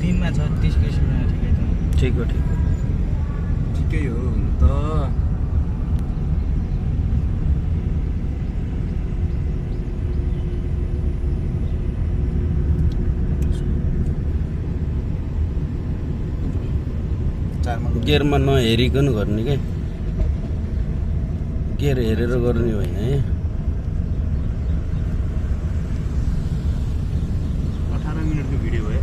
दिनमा 36 किलोमिटर ठिकै छ ठिक हो ठिकै हो त गियरमा नहेरिकन गर्ने के गियर हेरेर गर्ने होइन है 18 मिनटको भिडियो भयो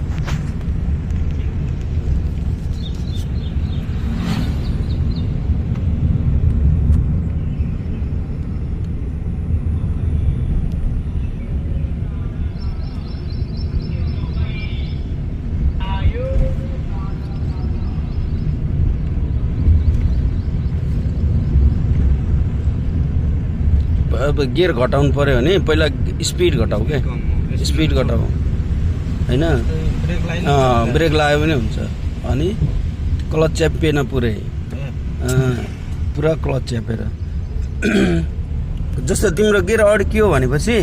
अब गियर घटाउनु पर्यो भने पहिला स्पिड घटाऊ क्या स्पिड घटाऊ होइन ब्रेक लगायो भने हुन्छ अनि क्लच च्यापिएन पुरै पुरा क्लच च्यापेर जस्तो तिम्रो गियर अड्कियो भनेपछि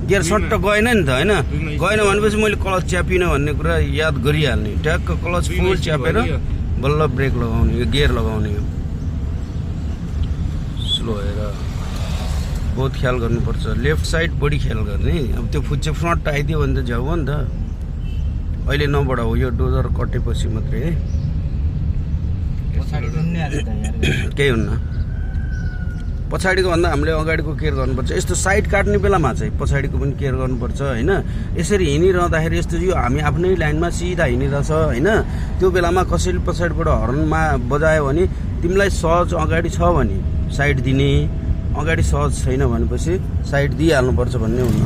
गियर सट्ट गएन नि त होइन गएन भनेपछि मैले क्लच च्यापिनँ भन्ने कुरा याद गरिहाल्ने ट्याक्क क्लच फुल च्यापेर बल्ल ब्रेक लगाउने यो गियर लगाउने हो स्लो हेर बहुत ख्याल गर्नुपर्छ लेफ्ट साइड बढी ख्याल गर्ने अब त्यो फुच्चे फ्रन्ट आइदियो भने त झ्याउ हो नि त अहिले नबढाऊ यो डोजर कटेपछि मात्रै है केही हुन्न पछाडिको भन्दा हामीले अगाडिको केयर गर्नुपर्छ यस्तो साइड काट्ने बेलामा चाहिँ पछाडिको पनि केयर गर्नुपर्छ होइन यसरी हिँडिरहँदाखेरि यस्तो यो हामी आफ्नै लाइनमा सिधा हिँडिरहेछ होइन त्यो बेलामा कसैले पछाडिबाट हर्नमा बजायो भने तिमीलाई सहज अगाडि छ भने साइड दिने अगाडि सहज छैन भनेपछि साइड दिइहाल्नुपर्छ भन्ने हुन्न